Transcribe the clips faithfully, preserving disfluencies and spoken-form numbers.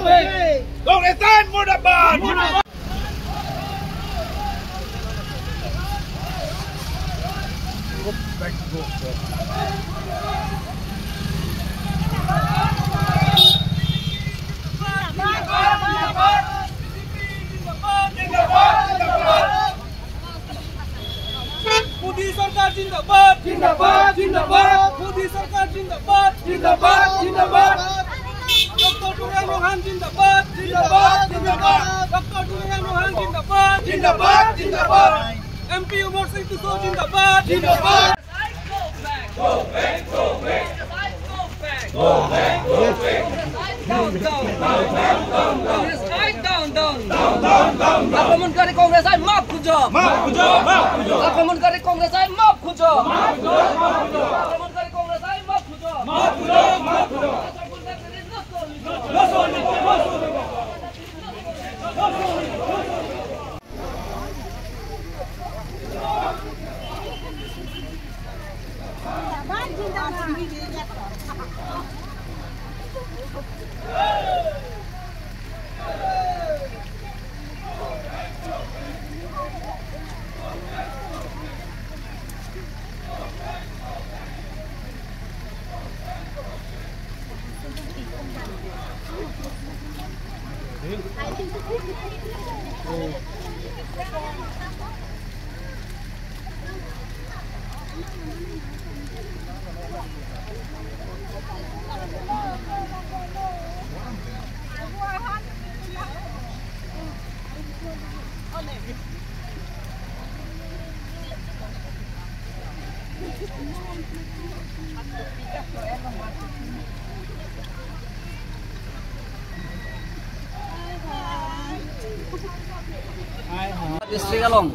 away! Congress I murdabad! Murdabad! Modi Sarkar zindabad, zindabad, zindabad. Modi Sarkar zindabad, zindabad, zindabad. Doctor Tuliram Ronghang zindabad, zindabad, zindabad. Doctor Tuliram Ronghang zindabad, zindabad, zindabad. M P Amarsing Tisso zindabad, zindabad. Go back, go back. Go back, go back. Down, down, down, down, down, down. Congress I, down, down, down, down. আক্রমণকারী কংগ্রেস আই মাফ খুঁজো। মাফ খুঁজো, মাফ খুঁজো। আক্রমণকারী কংগ্রেস আই মাফ খুঁজো। মাফ খুঁজো, মাফ খুঁজো। আক্রমণকারী কংগ্রেস আই মাফ খুঁজো। মাফ খুঁজো, মাফ খুঁজো। District along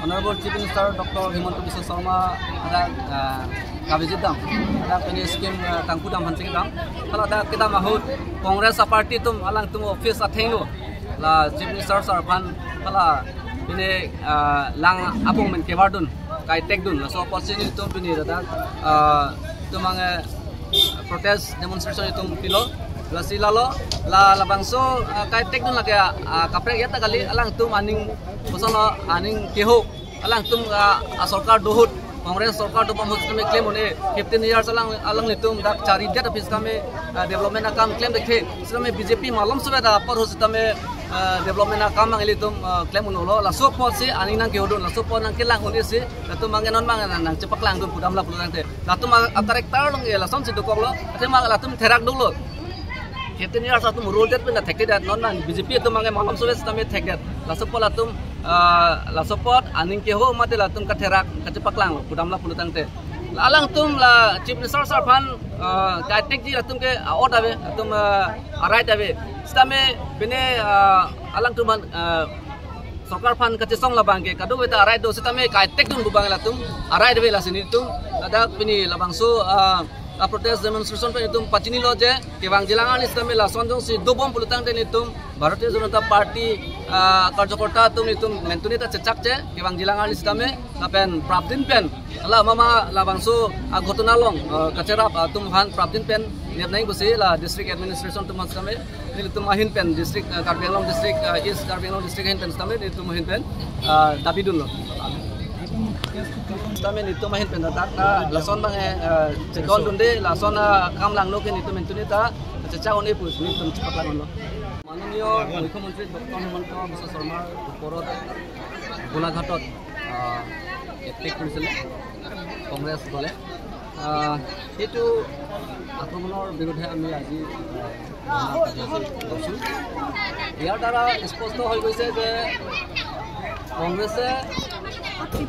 Honorable Chief Minister Doctor Himanta Biswa Sarma hadak, ah, kavit dam, hadak pini scheme, ah, kangkudam aphan chingdam. Hala dak kedam ahut Congress a-party atum alangtum office athengno la Chief Minister sir aphan hala pini, ah, lang abong pen kevardun, kaitekdun, laso apotsi nelitum pini ladak, ah, itum ange protest demonstration itum pilo. Lasi lalo, la labangso, ah, kaitekdun lake, ah, kaprek ya ta kali, alangtum aning, koson lo, aning kehok, alangtum, ah, a-sorkar do ahut, Congress sorkar dobom ahut kami claim un-e, fifteen years alang, alanglitum dak charidet aphi kami, ah, development akam claim dekhe, sitame B J P malom sube ta apor ahut sitame, ah, development akam nanglitum, ah, claim unlo, laso apotsi aning nangkehodun, laso apot nangkelang un-e si, latum ange non mang nang, nangchepaklangdun pudam la pulo tangte. Latum a, a-character along ke lasonsi dokoklo. Athema latum therak dolo. Fifteen years atum rule det pen thekthedet, non mang B J P atum ange malom sube sitame thekdet. Laso apot latum, ah, laso apot aning keho mate latum katherak kachepaklanglo pudam la pulo tangte. La alangtum la Chief Minister sir aphan, ah, kaitekji latum ke a-ot ave, latum, ah, a-right ave. Sitame pini, ah, alangtum aphan, ah, sorkar aphan kachesong labang ke kadokave ta a-right do sitame kaitekdun pu abang latum a-right ave, lasi nelitum ladak pini labangso, ah, a-protest demonstration pen itum pachinilo je kevangjilang arni sitame lason jongsi dobom pulo tangte nelitum Bharatiya Janata Party, ah, karjokorta atum nelitum mentuni ta chechak je kevangjilang arni sitame lapen prapdin pen hala mama labangso a-ghotona along, ah, kacherap atum aphan prapdin pen nepnang pusi la district administration atum aphan sitame nelitum ahin pen district, ah, Karbi Anglong district, ah, East Karbi Anglong district ahin pen sitame nelitum ahin pen, ah, dabidunlo. Sitame nelitum ahin pen dak ta lason abang, eh, ah, chekondunde, lason, ah, akam langno ke nelitum mentuni ta chechak un-e pu nelitum chepaklangdunlo. মাননীয় মুখ্যমন্ত্ৰী ডক্টৰ হিমন্ত বিশ্ব শৰ্মাৰ ওপৰত গোলাঘাটত, আহ, এটেক কৰিছিলে কংগ্ৰেছ দলে। আহ, সেইটো আক্ৰমণৰ বিৰুদ্ধে আমি আজি, আহ, ধৰ্ণা কাৰ্যসূচী লৈছোঁ। ইয়াৰ দ্বাৰা স্পষ্ট হৈ গৈছে যে কংগ্ৰেছে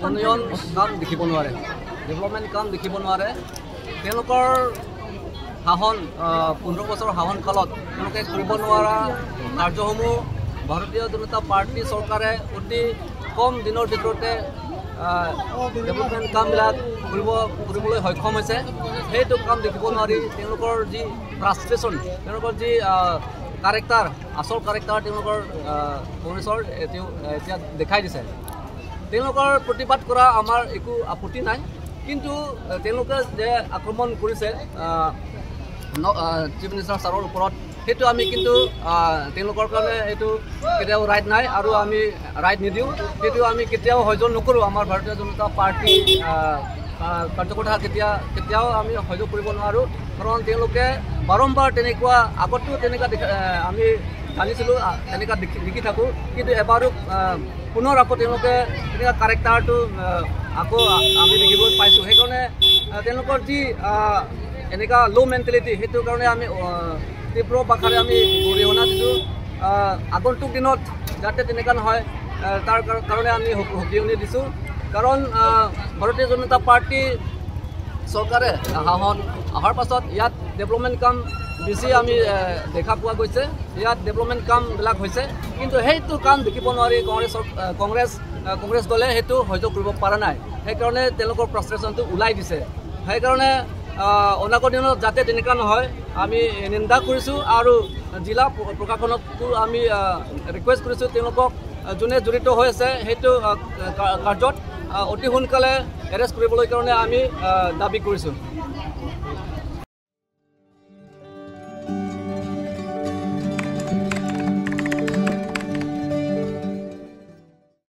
উন্নয়ন কাম দেখিব নোৱাৰে, ডেভেলপমেণ্ট কাম দেখিব নোৱাৰে। তেওঁলোকৰ শাসন, আহ, পোন্ধৰ বছৰ শাসন কালত তেওঁলোকে কৰিব নোৱাৰা কাৰ্যসমূহ ভাৰতীয় জনতা পাৰ্টি চৰকাৰে অতি কম দিনৰ ভিতৰতে, আহ, ডেভেলপমেণ্ট কামবিলাক কৰিব, কৰিবলৈ সক্ষম হৈছে। সেইটো কাম দেখিব নোৱাৰি তেওঁলোকৰ যি ফ্ৰাষ্ট্ৰেশ্যন, তেওঁলোকৰ যি, আহ, কেৰেক্টাৰ, আচল কেৰেক্টাৰ তেওঁলোকৰ, আহ, কংগ্ৰেছৰ এতিয়াও, আহ, এতিয়া দেখাই দিছে। তেওঁলোকৰ প্ৰতিবাদ কৰা আমাৰ একো আপত্তি নাই, কিন্তু, আহ, তেওঁলোকে যে আক্ৰমণ কৰিছে, আহ, ন-, আহ, চিফ মিনিষ্টাৰ ছাৰৰ ওপৰত, সেইটো আমি কিন্তু, আহ, তেওঁলোকৰ কাৰণে এইটো কেতিয়াও ৰাইট নাই আৰু আমি ৰাইট নিদিওঁ। সেইটো আমি কেতিয়াও সহ্য নকৰোঁ। আমাৰ ভাৰতীয় জনতা পাৰ্টি, আহ, আহ, কাৰ্যকৰ্তা কেতিয়া, কেতিয়াও আমি সহ্য কৰিব নোৱাৰোঁ, কাৰণ তেওঁলোকে বাৰম্বাৰ তেনেকুৱা, আগতো তেনেকুৱা দেখা, আহ, আমি জানিছিলোঁ, আহ, তেনেকুৱা দেখি, দেখি থাকোঁ, কিন্তু এবাৰো, আহ, পুনৰ আকৌ তেওঁলোকে তেনেকুৱা কেৰেক্টাৰটো, আহ, আকৌ আ-, আমি দেখিবলৈ পাইছোঁ। সেইকাৰণে, আহ, তেওঁলোকৰ যি, আহ, এনেকুৱা ল' মেণ্টেলিটি, সেইটো কাৰণে আমি, আহ, তীব্ৰ ভাষাৰে আমি গৰিহণা দিছোঁ। আহ, আগন্তুক দিনত যাতে তেনেকুৱা নহয়, আহ, তাৰ কাৰ-, কাৰণে আমি হক-, সকীয়নি দিছোঁ। কাৰণ, আহ, ভাৰতীয় জনতা পাৰ্টি চৰকাৰে শাসন অহাৰ পাছত ইয়াত ডেভেলপমেণ্ট কাম বেছি আমি, আহ, দেখা পোৱা গৈছে। ইয়াত ডেভেলপমেণ্ট কামবিলাক হৈছে, কিন্তু সেইটো কাম দেখিব নোৱাৰি কংগ্ৰেছৰ, আহ, কংগ্ৰেছ, আহ, কংগ্ৰেছ দলে সেইটো সহ্য কৰিব পৰা নাই। সেইকাৰণে তেওঁলোকৰ ফ্ৰাষ্ট্ৰেশ্যনটো ওলাই দিছে। সেইকাৰণে, আহ, অনাগত দিনত যাতে তেনেকুৱা নহয়, আমি নিন্দা কৰিছোঁ আৰু জিলা প্ৰ-, প্ৰশাসনকো আমি, আহ, ৰিকুৱেষ্ট কৰিছোঁ, তেওঁলোকক, আহ, যোনে জড়িত হৈ আছে সেইটো, আহ, কা-, কাৰ্যত, আহ, অতি সোনকালে এৰেষ্ট কৰিবলৈ কাৰণে আমি, আহ, দাবী কৰিছোঁ।